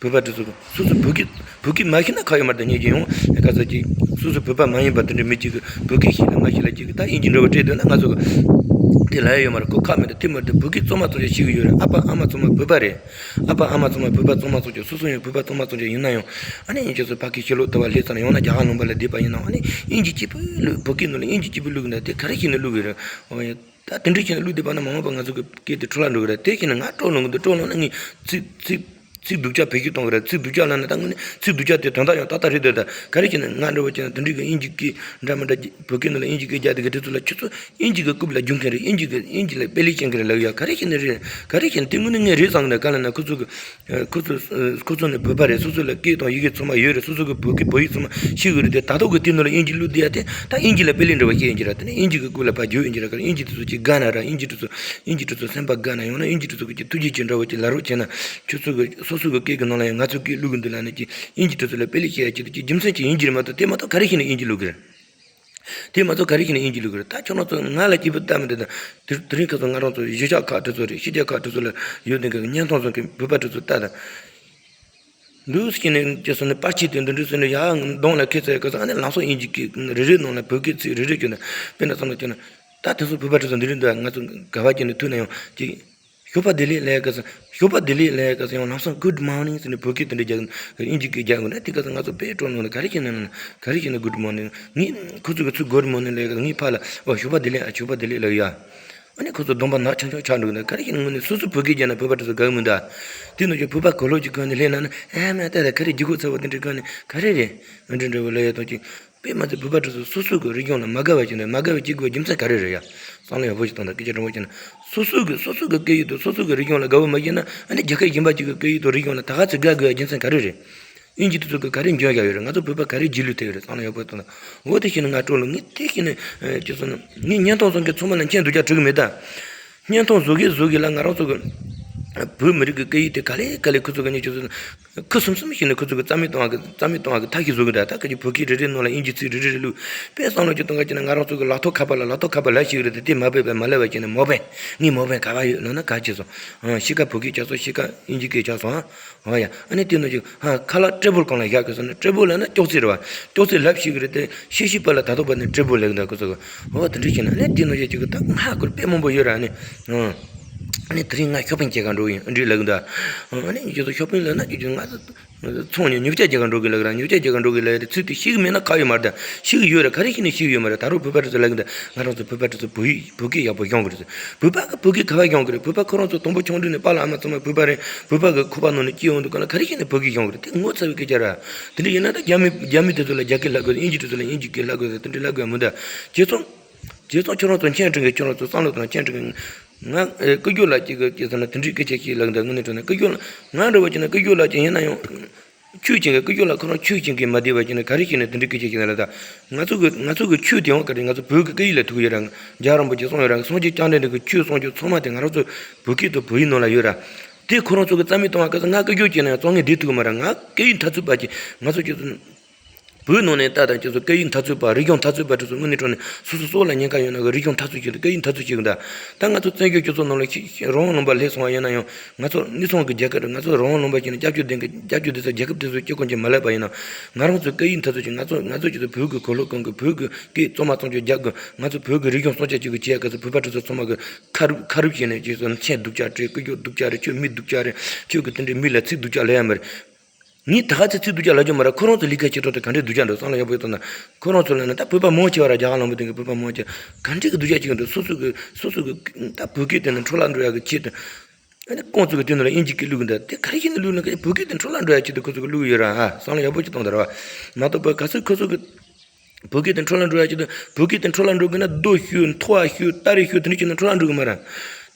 བོད་པ་དེ་ཚོ་སོ་སོ་བོད་སྐད་བོད་སྐད་མ་ཤེས་ན་ཁག་ཡོད་མ་རེད། ད་ཉན་གྱི་ཡོང་། ག་ཚོད་ཅིག་སོ་སོ་བོད་པ་མ་ཡིན་པ་དེ་འདྲ་མི་གཅིག་གིས་བོད་སྐད་ཤེས་ལ་མ་ཤེས་ལ་གཅིག་གིས་ད་དབྱིན་ཇི་འདྲ་བོ་སྤྲད་འདོད་ན་ང་ཚོ་གི་དེ་ལབ་ཡ་ཡོད་མ་རེད། ཁོ་ཁག་མི་འདུག། དེ་མ་རེད། བོད་སྐད་གཙང་མ་གཙང་རྐྱང་ཤེས་གི་ཡོད་རེད། ཨ་ཕ་ཨ་མ་ཚང་མ་བོད་པ་རེད། ཨ་ཕ་ཨ་མ་ཚང་མ་བོད་པ་གཙང་མ་གཙང་རྐྱང་། སོ་སོ་ཡང་བོད་པ་གཙང་མ་གཙང་རྐྱང་ཡིན་ན་ཡང་། ཨ་ནི་ཁྱེད་ཚོ་ཕ་གི་ཕྱི་ལོགས་དུ་བ་སླེབས་ཚར་ན་ཡང་ན་རྒྱ་གར་ལུང་པ་ལ་བསྡད་པ་ཡིན་ན། ཨ་ནི་དབྱིན་ཇི་གཅིག་པུ་བླུགས། བོད་སྐད་ནང་ལ་དབྱིན་ཇི་གཅིག་པུ་བླུགས་ན་དེ་ག་རེ་བྱས་ནས་བླུགས་གི་རེད། འོ་ཡ། ད་དེ་འདྲ་བྱས་ནས་བླུགས་བསྡད་པ་ན་མ་འོངས་པ་ང་ཚོ་གི་སྐད་དེ་འཕྲོ་བརླག་འགྲོ་གི་རེད། དེ་བྱས་ན་ང་སྤྲོ་ལོང་གི་འདུག། སྤྲོ་ལོང་ན་ངས་ཚིག་ཚིག་ཚིག་སྡུག་ཅག་བེད་སྤྱོད་གཏོང་གི་རེད། ཚིག་སྡུག་ཅག་ལབ་ན་ད་དངོས་གནས་ཚིག་སྡུག་ཅག་དེ་དོན་དག་ཡང་ཏག་ཏག་རེད་འདུག། ད་ག་རེ་བྱས་ན་ང་འདྲ་བོ་བྱས་ན་དེ་འདྲའི་གི་དབྱིན་ཇི་སྐད་འདྲ་མི་འདྲ་བོད་སྐད་ནང་ལ་དབྱིན་ཇི་སྐད་རྒྱག་དེ་གི་དེ་ཚོ་ལ་ཁྱོད་ཚོ་དབྱིན་ཇི་གི་རྐུབ་ལ་རྒྱུག་མཁན་རེད། དབྱིན་ཇི་གི་དབྱིན་ཇི་ལ་དཔེ་ལེགས་བྱེད་མཁན་རེད་ལབ་ཡ། ག་རེ་བྱས་ནས་རེད། ག་རེ་བྱས་ནས་དེ་དངོས་གནས་ངས་རེད་བསམ་གི་འདུག། ག་ལབ་ན་ཁོ་ཚོ་གི་ཁོ་ཚོ་ཁོ་ཚོ་ནི་བོད་པ་རེད། སོ་སོ་ལ་སྐད་དང་ཡི་གེ་ཚང་མ་ཡོད་རེད། སོ་སོ་གི་བོད་སྐད་བོད་ཡིག་ཚང་མ་ཤེས་གི་རེད། དེ་ད་ལྟ་གི་དེ་ནང་ལ་དབྱིན་ཇི་བླུགས་བསྡད་ཡ་དེ་ད་དབྱིན་ཇི་ལ་དཔེ་ལེགས་འདྲ་བ་བཤད་ཡིན་གྱི་ར། དེ་ནས་དབྱིན་ཇི་གི་རྐུབ་ལ་ཕར་རྒྱུག་ཡིན་གྱི་ར། ག་རེ་དབྱིན་ཇི་དེ་ཚོ་ཅིག་དགའ་ན་ར། དབྱིན་ཇི་དེ་ཚོ་དབྱིན་ཇི་དེ་ཚོ་གི་ཅིག་ཐུགས་རྗེ་ཆེ་འདྲ་བོ་ཅིག་ལབ་རོགས་བྱས་ན། ཁྱོད་ཚོ་གི་སོ་སོ་གི་སྐད་གི་ནང་ལ་ཡང་ང་ཚོ་སྐད་བླུགས་གི་འདུག་ལབ་ནས་ཅིག་དབྱིན་ཇི་དེ་ཚོ་ལ་དཔེ་ལེགས་བཤད་ཡ་ཅིག་དེ་ཅིག་རྒྱུ་མཚན་ཅིག་ཡིན་གྱི་རེད་མ་གཏོགས། དེ་མ་གཏོགས་ག་རེ་བྱས་ནས་དབྱིན་ཇི་བླུགས་གི་རེད། དེ་མ་གཏོགས་ག་རེ་བྱས་ནས་དབྱིན་ཇི་བླུགས་གི་རེད། ད་ཁྱོད་རང་ཚོ་ང་ལ་སྐྱིད་པོ་ལྟ་མི་འདུག། ད་དེ་དེ་རིང་ཁ་སང་ང་རང་ཚོ་གཞིས་ཆགས་ཁག་དེ་ཚོ་རེད། གཞིས་ཆགས་ཁག་དེ་ཚོ་ལ་ཡོད་དེ་གི་བརྙན་ཐུང་བཟོ་མཁན་བོད་པ་དེ་ཚོ་ལྟ་དང་། འདུག་སེ་བྱས་ནས་ཅི་སོང་ནས་པར་ཆས་དེ་འདི་འདྲ་བཟོས་ནས་ཡར་གདོང་ལ་འཁྱེར་ཚར་གི་སང་ཨ་ནི་ལམ་སང་དབྱིན་ཇི་སྐད་རེ་རེ་ནང་ལ་བོད་སྐད་ཚིག་རེ་རེ་བསྐྱོན་ནས། དཔེར་ན་བསམ་བློ་བསྐྱོན་ན། ད་དེ་ཚོ་བོད་པ་དེ་ཚོ་འདི་རིང་འདུག། ང་ཚོ་ག་བ་བྱས་ནས་ཐུག་ན་ཡང་ཅིག་ཞོགས་པ་བདེ་ལེགས་ལབ་ཡ་གི་སང་། ཞོགས་པ་བདེ་ལེགས་ལབ་ཡ་གི་སང་ཡང་ལམ་སང་good morning་ཟེར་ནས་བོད་སྐད་དེ་འདྲ་རྒྱག་གི་དབྱིན་ཇི་སྐད་རྒྱག་གི་འདུག། དེ་ག་སང་ང་ཚོ་དཔེ་སྤྲོ་གནང་ནས། ག་རེ་བྱས་ནས་ན་ག་རེ་བྱས་ནས་good morning། ངས་ཁོ་ཚོ་གི་ཚུར་good morning་ལབ་ཡ་གི་ངའི་ཕར་ལ་ཨོ་ཞོགས་པ་བདེ་ལེགས། ཨ་ཞོགས་པ་བདེ་ལེགས་ལབ་ཡ། ཨ་ནི་ཁོ་ཚོ་གདོང་པ་ནག་ཆུང་ཆུང་ཆགས་འགྲོ་གི་འདུག། ག་རེ་བྱས་ནས་དངོས་གནས་སོ་སོ་བོད་སྐད་རྒྱག་ན་བོད་པ་དེ་ཚོ་དགའ་གི་མི་འདུག། དེ་ནང་བཞིན་བོད་པ་གོ་ལོག་ཅིག་གོན་ནས་སླེབས་ན་ནི་ཨ་མ་ད་ད་ག་རེ་རྒྱུག་གོ་ཚ་བོ་དེ་འདྲ་གོན་ནས་ག་རེ་རེད། འདི་འདྲ་བོ་ལབ་ཡ་དང་ཅིག། དཔེ་མ་ཚད་བོད་པ་དེ་ཚོ་སོ་སོ་གི་རིག་གཞུང་ལ་མ་དགའ་བ་བྱས་ནས་མ་དགའ་བ་བྱེད་དགོས་རྒྱུ་མཚན་ག་རེ་རེད་ཡ། བསམ་བློ་ཡག་པོ་ཞིག་བཏང་དང་། སྐད་ཆ་དྲང་པོ་བྱས་ན། སོ་སོ་གི་སོ་སོ་གི་སྐད་ཡིག་དང་སོ་སོ་གི་རིག་གཞུང་ལ་དགའ་བོ་མ་བྱས་ན། ཨ་ནི་རྒྱལ་ཁབ་གཞན་པ་ཅིག་གི་སྐད་ཡིག་དང་རིག་གཞུང་ལ་ད་ག་ཚོད་དགའ་དགོས་ཡ་རྒྱུ་མཚན་ག་རེ་རེད། དབྱིན་ཇི་དེ་ཚོ་གིས་ག་རེ་འཇོན་བཞག་ཡོད་རེད། ང་ཚོ་བོད་པ་ག་རེ་རྗེས་ལུས་ཐེབས་ཡོད་རེད། བསམ་བློ་ཡག་པོ་བཏང་དང་། འོ་དེ་བྱས་ནས་ང་སྤྲོ་ལོ། ངས་དེ་བྱས་ནས་ཅི་སོང་ན་ངས་བརྙན་ཐུང་བཟོ་མཁན་ཚང་མ་ལ་མཁྱེན་སྡུག་ཅག་བྱེད་གི་མེད་ད། བརྙན་ཐུང་བཟོ་གི་བཟོ་གི་ལ་ང་རང་ཚོ་གི་བོད་མི་རིགས་ཀྱི་སྐད་ཡིག་དེ་ག་ལེ་ག་ལེ་ཁོ་ཚོ་གི་ནས་ཅི་སོང་ན་ཁུ་སིམ་སིམ་བྱས་ནས་ཁོ་ཚོ་གི་རྩ་མེད་གཏོང་བ་གི་རྩ་མེད་གཏོང་བ་གི་ཐབས་ཤེས་བཟོ་གི་འདུག། ད་ག་ཅིག་བོད་སྐད་རེ་རེ་ནང་ལ་དབྱིན་ཇི་ཚིག་རེ་རེ་རེ་བླུགས། དཔེ་བསམ་བློ་ཅིག་གཏོང་ག་བྱས་ན་ང་རང་ཚོ་གི་ལག་ཐོག་ཁ་པར་ལ་ལག་ཐོག་ཁ་པར་ལབ་ཤེས་གི་རེད་དེ། དེ་མ་བོས་པས་མ་ལབ་པ་བྱས་ནས་མོ་པན། ངའི་མོ་པན་ག་པར་ཡོད་ལབ་ན་ག་བྱས་སོང་། ཨ་ཤི་ཀ་བོད་སྐད་ཆགས་སོང་། ཤི་ཀ་དབྱིན་ཇི་སྐད་ཆགས་སོང་། ཨ། འོ་ཡ། ཨ་ནི་དེ་ནང་བཞིན་ཧ་ཁ་ལག་ཊེ་བལ་གང་ལ་བཞག་གི་སོང་ན། ཊེ་བལ་ལབ་ན་ཅོག་ཙེ་རེད་བ། ཅོག་ཙེ་ལབ་ཤེས་གི་རེད་དེ། ཤེས་ཤེས་པ་ལ་ད་ཐོག་པ་ནི་ཊེ་བལ་ལབ་གི་འདུག་ཁོ་ཚོ་གི། འོ་དེ་འདྲ་བྱས་ན་ཨ་ནི་དེ་ནང་བཞིན་ཅིག་གི་ད་སྔགས་སྐོར་དཔེ་མང་པོ་ཡོད་ར། ཨ་ནི། ཨ་ནི་དེ་རིང་ང་ཤོ་པིང་བྱེད་ག་འགྲོ་གི་ཡིན་འདྲི་ལབ་གི་འདུག། ཨ་ནི་ཁྱོད་ཚོ་ཤོ་པིང་ལབ་ན་ཁྱོད་ཚོ་ང་ཚོ་ཚོང་ནས་ཉོ་ཆ་རྒྱག་ག་འགྲོ་གི་ལབ་ར། ཉོ་ཆ་རྒྱག་ག་འགྲོ་གི་ལབ་ཡ་དེ་ཚིག་དེ་ཤེས་གི་མེད་ན་ཁག་ཡོད་མ་རེད་ད། ཤེས་གི་ཡོད་ར། ག་རེ་བྱས་ནས་ཤེས་གི་ཡོད་མ་རེད། ད་རུང་བོད་པ་དེ་ཚོ་ལབ་གི་འདུག། ང་རང་ཚོ་བོད་པ་དེ་ཚོ་བོད་ཡིག་བོད་སྐད་ཡག་པོ་སྦྱོང་གི་རེད་ཟེར། བོད་པ་གི་བོད་སྐད་ག་པར་སྦྱོང་གི་རེད། བོད་པ་ཁོ་རང་ཚོ་དང་པོ་ཆུང་དུས་ནས་པཱ་ལགས་ཨ་མ་ཚང་མ་བོད་པ་རེད། བོད་པ་གི་ཁོག་པ་ནང་ནས་སྐྱེས་ཡོང་དུས་ག་ལ་ག་རེ་བྱས་ནས་བོད་སྐད་སྦྱོང་གི་རེད། དེ་ངོ་ཚ་བའི་སྐད་ཆ་ར། དེ་འདྲ་ཡིན་ན་ད་རྒྱ་མི་རྒྱ་མི་དེ་ཚོ་ལ་རྒྱ་སྐད་ལབ་དགོས། དབྱིན་ཇི་དེ་ཚོ་ལ་དབྱིན་ཇི་སྐད་ལབ་དགོས་ཟེར། དེ་འདྲ་ལབ་དགོས་མི་འདུག། བྱས་ཙང་། བྱས་ཙང་ཁྱོད་རང་ཚོ་མཁྱེན་དྲན་གི། ཁྱོད་རང་ཚོ་བསམ་བློ་བཏང་། མཁྱེན་དྲན་གི། ང་ཨེ་སྐུ་ཞབས་ལགས་ཀྱིས་གི་ཅི་ཟེར་ན་དེ་འདྲའི་སྐད་ཆ་ཞིག་ལབ་གི་འདུག། དངོས་གནས་དྲང་གནས་སྐུ་ཞབས་ལགས། ང་འདྲ་བོ་བྱས་ན་སྐུ་ཞབས་ལགས་ཀྱིས་ཡིན་ན་ཡང་ཆོས་བྱེད་མཁན། སྐུ་ཞབས་ལགས་ཁོ་རང་ཆོས་བྱེད་མཁན་མ་བསྡད་པ་བྱས་ན་ག་རེ་བྱས་ནས་དེ་འདྲའི་སྐད་ཆ་ཞིག་ལབ་ན། ད་ང་ཚོ་གི་ང་ཚོ་གི་ཆོས་དེ་ཡང་ག་རེ། ང་ཚོ་བོད་ཀྱི་སྐད་ཡིག་ལ་ཐུག་ཡོད་ར། རྒྱལ་བ་རིན་པོ་ཆེས་གསུངས་ཡོད་ར། སངས་རྒྱས་བཅོམ་ལྡན་འདས་ཀྱི་ཆོས་གསུང་ཆོས་ཚང་མ་དེ་ང་རང་ཚོ་བོད་སྐད་དང་བོད་ཡིག་ནང་ལ་ཡོད་ར། དེ་ཁོ་རང་ཚོ་གི་རྩ་མེད་གཏོང་བ་ག་ཚོད། ང་སྐུ་ཞབས་བྱས་ན་ཡང་རྩོམ་ངན་བསྡད་ཐུབ་གི་མ་ར། ང་སྐད་ཡིག་འཐབ་རྩོད་པ་ཅིག། ང་ཚོ་ཁྱེད་ཚོ་བོད་ནང་ནས་ལྟ་དང་། ཁྱེད་ཚོ་སྐད་ཡིག་འཐབ་རྩོད་པ། རིག་གཞུང་འཐབ་རྩོད་པ་དེ་ཚོ་དངོས་གནས་དྲང་གནས་སོ་སོ་སྲོག་ལ་ཉེན་ཁ་ཡོད་ན་གི་རིག་གཞུང་འཐབ་རྩོད་བྱེད་དང་། སྐད་ཡིག་འཐབ་རྩོད་བྱེད་གི་འདུག། ད་ང་ཚོ་བཙན་བྱོལ་སྤྱི་ཚོགས་ནང་ལ་ཤི་རང་དབང་ལུང་པ་སླེབས་སོང་བ་ཡིན་ན་ཡང་། ང་ཚོ་དངོས་སུ་གི་རྒྱལ་ཁབ་རེད། ང་ཚོ་རང་དབང་ལུང་པ་བྱས་ནས་སྐྱབས་བཅོལ་ལྡན་གི་སྐྱབས་བཅོལ་བསྡད་ས་རྒྱལ་ཁབ་དེ་ཚོ་སྤྱི་ཁོངས་ཅན་མ་ལེགས་པ་ཡིན་ན། ང་རང་ཚོ་སྐད་ཡིག་འཐབ་རྩོད་བྱེད། ང་ཚོ་ང་ཚོ་ཁྱེད་ཚོ་བོད་ཀྱི་གོ་ལོག་གང་གི་བོད་ཀྱི་སྐད་གཙང་མ་གཙང་རྐྱང་རྒྱག་གི། ང་ཚོ་བོད་ཀྱི་རིག་གཞུང་སྲུང་སྐྱོབ་བྱེད་གི་བྱེད་ཡ་ག་ཚོད། བོད་པ་དེ་ཚོ་ཚང་མ་གི་ཁ་རུབ་ཁ་རུབ་བྱས་ནས་ཁྱེད་ཚོ་མཚན་སྡུག་ཅག་སྤྲད། སྐུ་ཞབས་སྡུག་ཅག་རེད། ཁྱོད་ཀྱི་དེ་འདྲའི་མི་ལ་ཚིག་སྡུག་ཅག་ལབ་ཡ་མ་རེད། ངས་ད་ག་ཚོད་ཚིག་སྡུག་ཅག་ལབ་རྒྱུ་མ་རེད། ཁོ་རང་ཚོ་ལས་ཀ་བྱེད་སྟངས་དེ་ག་འདྲའི་སྡུག་ཅག་འདུག། བསམ་བློ་ཡག་པོ་ཞིག་བཏང་ན། ཁོ་རང་ཚོ་ལབ་ན་ད་བོད་པ་མང་ཆེ་བ་ར། རྒྱ་གར་ལུང་པ་དེ་གི་བོད་པ་མང་ཆེ་ག་འདྲའི་གི་སྡུག་ཅག་ཅིག་འདུག། སོ་སོ་གི་སོ་སོ་གི་ད་བོད་སྐད་དེ་ནི་འཕྲོ་བརླག་འགྲོ་ཡ་གི་ཆེད་དུ། ཨ་ནི་ཁོང་ཚོ་གི་དེ་ནང་ལ་དབྱིན་ཇི་སྐད་བླུགས་གི་འདུག། དེ་ག་རེ་བྱས་ནས་བླུགས་ན། ག་བོད་སྐད་དེ་འཕྲོ་བརླག་འགྲོ་ཡ་ཆེད་དུ་ཁོ་ཚོ་གི་བླུགས་ཡོད་ར། ཨ། བསམ་བློ་ཡག་པོ་ཞིག་བཏང་དང་ར་བ། མ་གཏོགས་པ་ག་ཚོད་ཁོ་ཚོ་གི་བོད་སྐད་དེ་འཕྲོ་བརླག་འགྲོ་ཡ་ཆེད་དུ། བོད་སྐད་དེ་འཕྲོ་བརླག་འགྲོ་གི་ན་རྡོ་གཞུ། མཐོ་བ་གཞུ། སྟ་རེ་གཞུ། དེ་འདྲ་བྱས་ནས་འཕྲོ་བརླག་འགྲོ་གི་མ་ར།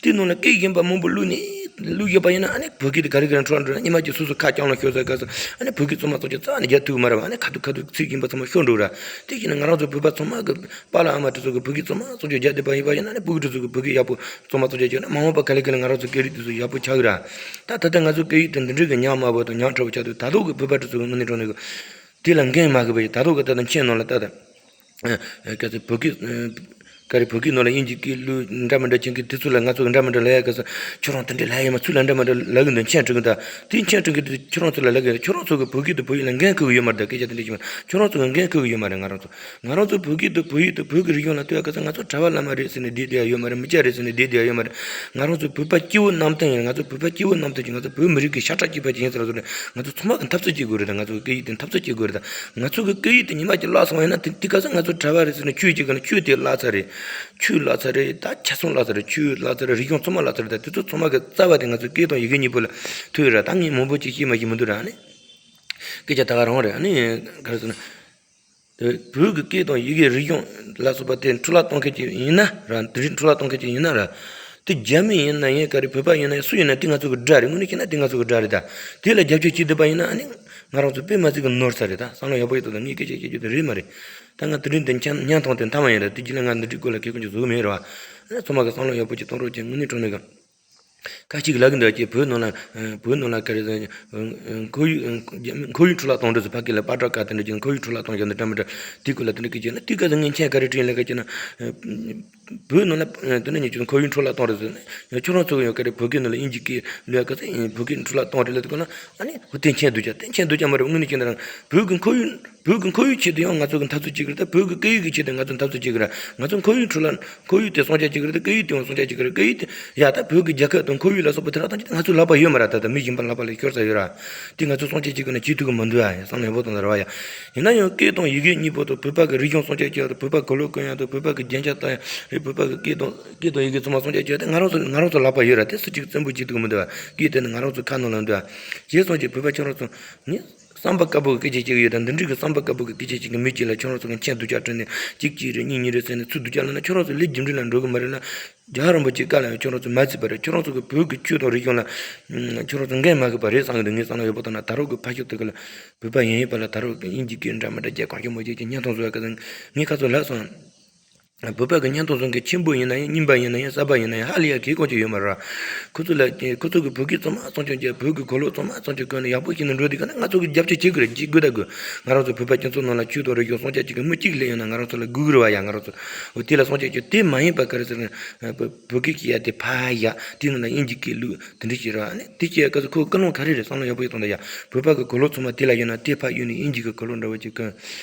དེ་ནང་ལ་སྐད་གཞན་པ་མང་པོ་བླུགས་ནས་ བླུགས་ཡོད་པ་ཡིན་ན་ཨ་ནི་བོད་སྐད་དེ་ག་རེ་ག་རེ་འཕྲོ་བརླག་འགྲོ་ན། ཉི་མ་གཅིག་སོ་སོ་ཁ་རྐྱང་ལ་ཤོར་ཚར་སྐབས་སུ་ཨ་ནི་བོད་སྐད་གཙང་མ་གཙང་རྐྱང་རྩ་ནས་རྒྱག་ཐུབ་ཀྱི་མ་རེད་བ། ཨ་ནི་ཁ་ཐུག་ཁ་ཐུག་ཚིག་རྒན་པ་ཚང་མ་ཤོར་འགྲོ་ར། དེ་བྱས་ན་ང་རང་ཚོ་བོད་པ་ཚང་མ་གི་པཱ་ལགས་ཨ་མ་དེ་ཚོ་གི་བོད་སྐད་གཙང་མ་གཙང་རྐྱང་རྒྱག་བསྡད་པ་ཡིན་པ་ཡིན་ན། ཨ་ནི་ཕྲུ་གུ་དེ་ཚོ་གི་བོད་སྐད་ཡག་པོ་གཙང་མ་གཙང་རྐྱང་རྒྱག་ན་མ་འོངས་པ་ག་ལེ་ག་ལེ་ང་རང་ཚོ་སྐད་རིགས་དེ་ཚོ་ཡག་པོ་ཆགས་ཀྱི་ར། ད་ད་ལྟ་ང་ཚོ་སྐད་ཡིག་དེ་འདི་འདྲའི་གི་ཉམས་དམའ་བོ་དང་ཉམས་ཕྲ་བོ་ཆགས་དུས། ད་དུང་གི་བོད་པ་དེ་ཚོ་གི་དངོས་གནས་དྲང་གནས་གི་དེ་ལ་འགན་མ་འཁུར་བ་ཡིན། ད་དུང་གི་ད་ལྟ་མཆན་ནང་ལ་ད་ལྟ། ཨ། ག་ཚོད་བོད་སྐད། ཨ། ག་རེ། བོད་སྐད་ནང་ལ་དབྱིན་ཇི་སྐད་བླུགས། འདྲ་མི་འདྲ་བྱེད་མཁན་དེ་ཚོ་ལ་ང་ཚོ་གི་འདྲ་མི་འདྲ་ལབ་ཡ་གི་ས། ཁྱོད་རང་དེ་འདྲ་ལབ་ཡ་ཡིན་མ། ཚུར་ལ་འདྲ་མི་འདྲ་ལབ་གི་འདུག་མཆན་སྤྲད་གི་འདུག་དེ་མཆན་སྤྲད་གི་འདུག་ཁྱོད་རང་ཚོ་ལ་ལབ་གི། ཁྱོད་རང་ཚོ་གི་བོད་སྐད་དང་བོད་ཡིག་ལ་འགན་འཁུར་གི་ཡོད་མ་རེད་ད། སྐད་ཆ་དེ་འདྲ་བཤད་མ། ཁྱོད་རང་ཚོ་གི་འགན་འཁུར་གི་ཡོད་མ་རེད། ང་རང་ཚོ། ང་རང་ཚོ་བོད་སྐད་དང་བོད་ཡིག་དང་བོད་ཀྱི་རིག་གཞུང་ལ་ལྟོས་ཡ་གི་ས། ང་ཚོ་གྲྭ་པ་བླ་མ་རེད་ཟེར་ནས་བསྡད་བསྡད་ཡ་ཡོད་མ་རེད། མི་སྐྱ་རེད་ཟེར་ནས་བསྡད་བསྡད་ཡ་ཡོད་མ་རེད། ང་རང་ཚོ་བོད་པ་སྐྱེ་བོ་རྣམ་ཐར་ཡིན། ང་ཚོ་བོད་པ་སྐྱེ་བོ་རྣམ་ཐར་གྱི། ང་ཚོ་བོད་མི་རིགས་ཀྱི་ཤ་ཁྲག་གཅིག་པ་ཅིག་ཡིན་ཟེར་ལ་སོགས་ནས། ང་ཚོ་ཚང་མ་གི་འཐབ་རྩོད་བྱེད་དགོས་རེད་ད། ང་ཚོ་སྐད་ཡིག་དེ་འཐབ་རྩོད་བྱེད་དགོས་རེད་ད། ང་ཚོ་གི་སྐད་ཡིག་དེ་ཉི་མ་གཅིག་བརླག་སོང་བ་ཡིན་ན། དེ་དེ་ག་ས་ང་ཚོ་གྲྭ་པ་རེད་ཟེར་ནས་ཆོས་བྱེད་གི་ན་ཆོས་དེ་བརླག་ཚར་རེད། ཆོས་བརླག་ཚར་རེད། ད་ཆ་ཚང་བརླག་ཚར་རེད། བོད་སྐད་གཙང་མ་བརླག་ཚར་རེད་ད། དེ་ཚོ་ཚང་མ་གི་རྩ་བ་དེ་ང་ཚོ་སྐད་དང་ཡི་གེ་གཉིས་པོ་ལ་ཐུག་ཡོད་ར། ད་ངས་མང་པོ་ཅིག་བཤད་མ་ཤེས་མི་འདུག་ར། ཨ་ནི་སྐད་ཆ་ད་ག་རང་རེད། ཨ་ནི་ག་རེ་ཟེར་ན། བོད་ཀྱི་སྐད་དང་ཡི་གེ་རིག་གཞུང་ལ་སོགས་པ་དེ་འཕྲོ་བརླག་གཏོང་མཁན་ཅིག་ཡིན་ན་ར། དེ་རིགས་འཕྲོ་བརླག་གཏོང་མཁན་ཅིག་ཡིན་ན་ར། དེ་རྒྱ་མི་ཡིན་ན་ཡིན། ག་རེ། བོད་པ་ཡིན་ན་ཡིན། སུ་ཡིན་ན་དེ་ང་ཚོ་གི་དགྲ་རེད། དངོས་གནས་བཤད་ན་དེ་ང་ཚོ་གི་དགྲ་རེད་ད། དེ་ལ་རྒྱབ་སྐྱོར་བྱེད་བསྡད་པ་ཡིན་ན་ཨ་ནི་ང་རང་ཚོ་དཔེ་མ་སྲིད་གི་ནོར་ས་རེད་ད། བསམ་བློ་ཡག་པོ་ཡོད་དོ། ད་ངས་སྐད་ཆ་བཤད་རྒྱུ་དེ་རེད་མ་རེད། ད་ང་དེ་རིང་འདི་འཆམ་བརྙན་ཐུང་དེ་མཐའ་མ་ཡིན་ར། དེ་རྗེས་ལ་ང་འདི་འདྲའི་སྐོར་ལ་གལ་ཀོན་ཅིག་བཟོ་གི་མེད་ར་བ། ཨ་ནི་ཚང་མ་གི་བསམ་བློ་ཡག་པོ་ཅིག་གཏོང་རོགས་བྱེད། དངོས་གནས་དྲང་གནས་གི། ཁ་ཅིག་ལབ་གི་འདུག་ཅེས། བོད་ནང་ལ། བོད་ནང་ལ་ག་རེ་ཟེར། ཁོར་ཡུག་ཁོར་ཡུག་འཕྲོ་བརླག་གཏོང་འདྲ་ཟེར། ཕ་གི་ལ་པ་ཏྲ་ཀ་དེ་འདྲ་ཅིག་ཁོར་ཡུག་འཕྲོ་བརླག་གཏོང་རྒྱུ་འདི་འདྲ་མི་འདྲ་དེ་སྐོར་ལ་དེ་འདྲ་སྐད་ཆ་ན། དེ་ག་ཟེར་ངས་མཆན་ག་རེ་བྲིས་ལབ་ག་ཅེ་ན། བོད་ནང་ལ་དེ་འདྲ་ཉིད་ཀྱི་ཁོར་ཡུག་འཕྲོ་བརླག་གཏོང་རེད་ཟེར་ན། ཡང་ཁྱོད་རང་ཚོ་གི་ཡང་ག་རེ་བོད་སྐད་ནང་ལ་དབྱིན་ཇི་སྐད་ལབ་ག་ཟེར། བོད་སྐད་འཕྲོ་བརླག་གཏོང་རེད་ལབ་དུས་སྐབས་ན། ཨ་ནི་འོ་དེ་མཆན་འདུག་ཅག་དེ་མཆན་འདུག་ཅག་མ་རེད། དངོས་གནས་བྱས་ན་རང་བོད་ཀྱི་ཁོར་ཡུག་བོད་ཀྱི་ཁོར་ཡུག་ཆེད་དུ་ཡང་ང་ཚོ་གི་འཐབ་རྩོད་བྱེད་ཀྱི་རེད། ད་བོད་ཀྱི་སྐད་ཡིག་གི་ཆེད་དུ་ང་ཚོ་འཐབ་རྩོད་བྱེད་ཀྱི་རེད། ང་ཚོ་ཁོར་ཡུག་འཕྲོ་བརླག་ཁོར་ཡུག་དེ་སྲུང་སྐྱོབ་བྱེད་ཀྱི་རེད། སྐད་ཡིག་དེ་ཡང་སྲུང་སྐྱོབ་བྱེད་ཀྱི་རེད། སྐད་ཡིག་དེ་ཡ་ད་བོད་ཀྱི་རྒྱལ་ཁབ་དང་ཁོར་ཡུག་ལ་སོགས་པ་དེ་རང་སྟངས་ཅིག་ང་ཚོའི་ལག་པ་ཡོད་མ་རེད། ད་ལྟ་མི་གཞན་པ་ལག་པ་ལ་ཤོར་ས་ཡོད་ར། དེ་ང་ཚོ་སྲུང་སྐྱོབ་བྱེད་དགོས་ན་བྱེད་ཐུབ་ཀྱི་མི་འདུག་ཨ། བསམ་བློ་ཡག་པོ་གཏོང་ད་ར་བ་ཡ། ཡིན་ན་ཡང་སྐད་དང་ཡི་གེ་གཉིས་པོ་དང་བོད་པ་གི་རིག་གཞུང་སྲུང་སྐྱོབ་བྱེད་ཡག་དང་། བོད་པ་གི་ལོ་ཀུན་ཡག་དང་། བོད་པ་གི་རྒྱན་ཆ་བཏགས་ཡག་རེད། བོད་པ་གི་སྐད་དང་སྐད་དང་ཡི་གེ་ཚང་མ་སྲུང་སྐྱོབ་བྱེད་ཡག་དེ་ང་རང་ཚོ་ང་རང་ཚོ་ལག་པ་ཡོད་ར། དེ་སུ་གཅིག་བཙན་པོ་བྱེད་ཐུབ་ཀྱི་མི་འདུག་ཨ། སྐད་དེ་ནི་ང་རང་ཚོ་ཁ་ནང་ལ་འདུག་ཨ། བྱས་སོང་ཅིག་བོད་པ་ཁྱོད་རང་ཚོ་ངས། བསམ་པ་དཀར་པོ་གི་སྐད་ཆ་བཤད་ཀྱི་ཡོད་དང་། འདི་འདྲའི་གི་བསམ་པ་དཀར་པོ་གི་སྐད་ཆ་བཤད་ཀྱི་མི་གཅིག་ལ་ཁྱོད་རང་ཚོ་གི་མཆན་སྡུག་ཅག་བྲིས་ནས་གཅིག་གཅིག་རེད་གཉིས་གཉིས་རེད་ཟེར་ནས་ཚུར་སྡུག་ཅག་ལབ་ན་ཁྱོད་རང་ཚོ་ལས་རྒྱུ་འབྲས་ལ་འགྲོ་གི་མ་རེད་ལ། རྒྱལ་བ་རིན་པོ་ཆེའི་བཀའ་ལ་ཡང་ཁྱོད་རང་ཚོ་མ་བརྩིས་པ་རེད། ཁྱོད་རང་ཚོ་གི་བོད་ཀྱི་ཆོས་དང་རིག་གཞུང་ལ་ཁྱོད་རང་ཚོ་འགན་མ་འཁུར་པ་རེད་བསམ་གི་འདུག་ངས་བསམ་བློ་ཡག་པོ་བཏང་ན། ད་རུང་གི་ཕ་ཤུལ་དེ་གི་ལ་བོད་པ་ཡིན་ཡིན་པ་ལ་ད་རུང་གི་དབྱིན་ཇི་སྐད་འདྲ་མི་འདྲ་བརྒྱབ། གང་ཤེས་མ་བརྒྱབ་ཀྱི་བརྙན་ཐུང་བཟོ་བ་གི་ངས་ཁ་ཚོ་ལབ་སོང་། བོད་པ་གི་བརྙན་ཐུང་བཟོ་མཁན་ཆེན་པོ་ཡིན་ན་ཡང་རྙིང་པ་ཡིན་ན་ཡང་གསར་པ་ཡིན་ན་ཡང་ཧ་ལས་ཡ་གལ་ཀོན་ཅིག་ཡོད་མ་རེད། ཁོ་ཚོ་ལ་ཁོ་ཚོ་གི་བོད་སྐད་གཙང་མ་གཙང་རྐྱང་བྱས། བོད་ཀྱི་གོ་ལོག་གཙང་མ་གཙང་རྐྱང་གོན་ནས་ཡག་པོ་བྱས་ནས་འགྲོ་དུས་ག་ན་ང་ཚོ་གི་རྒྱབ་སྐྱོར་བྱེད་དགོས་རེད། བྱེད་དགོས་ད་དགོས། ང་རང་ཚོ་བོད་པ་སྤྱི་ཚོགས་ནང་ལ་ཆོས་དང་རིག་གཞུང་སྲུང་སྐྱོབ་བྱེད་མཁན་མི་གཅིག་སླེབས་ཡོང་ན་ང་རང་ཚོ་ལ་སྒུག་གི་རེད་བ་ཡ། ང་རང་ཚོ་འོ་དེ་ལ་སྲུང་སྐྱོབ་བྱེད། དེ་མ་ཡིན་པ་ག་རེ་ཟེར་ན་བོད་སྐད་བཤད་ཡ་དེ་ཕར་བཞག་དེ་ནང་ལ་དབྱིན་ཇི་སྐད་བླུགས་དེ་འདྲ་བྱེད་ར། ཨ་ནི་དེ་བྱེད་ཡ་སྐབས་སུ་ཁོའི་ཀུན་སློང་ག་རེ་རེད། བསམ་བློ་ཡག་པོ་ཞིག་གཏོང་ད་ཡ། བོད་པ་གི་གོ་ལོག་ཚང་མ་དེ་ལ་ཡོད་ན་དེ་ཕར་གཡུགས་ནས་དབྱིན་ཇི་གི་གོ་ལོག་འདྲ་བོ་ཅིག་གོན།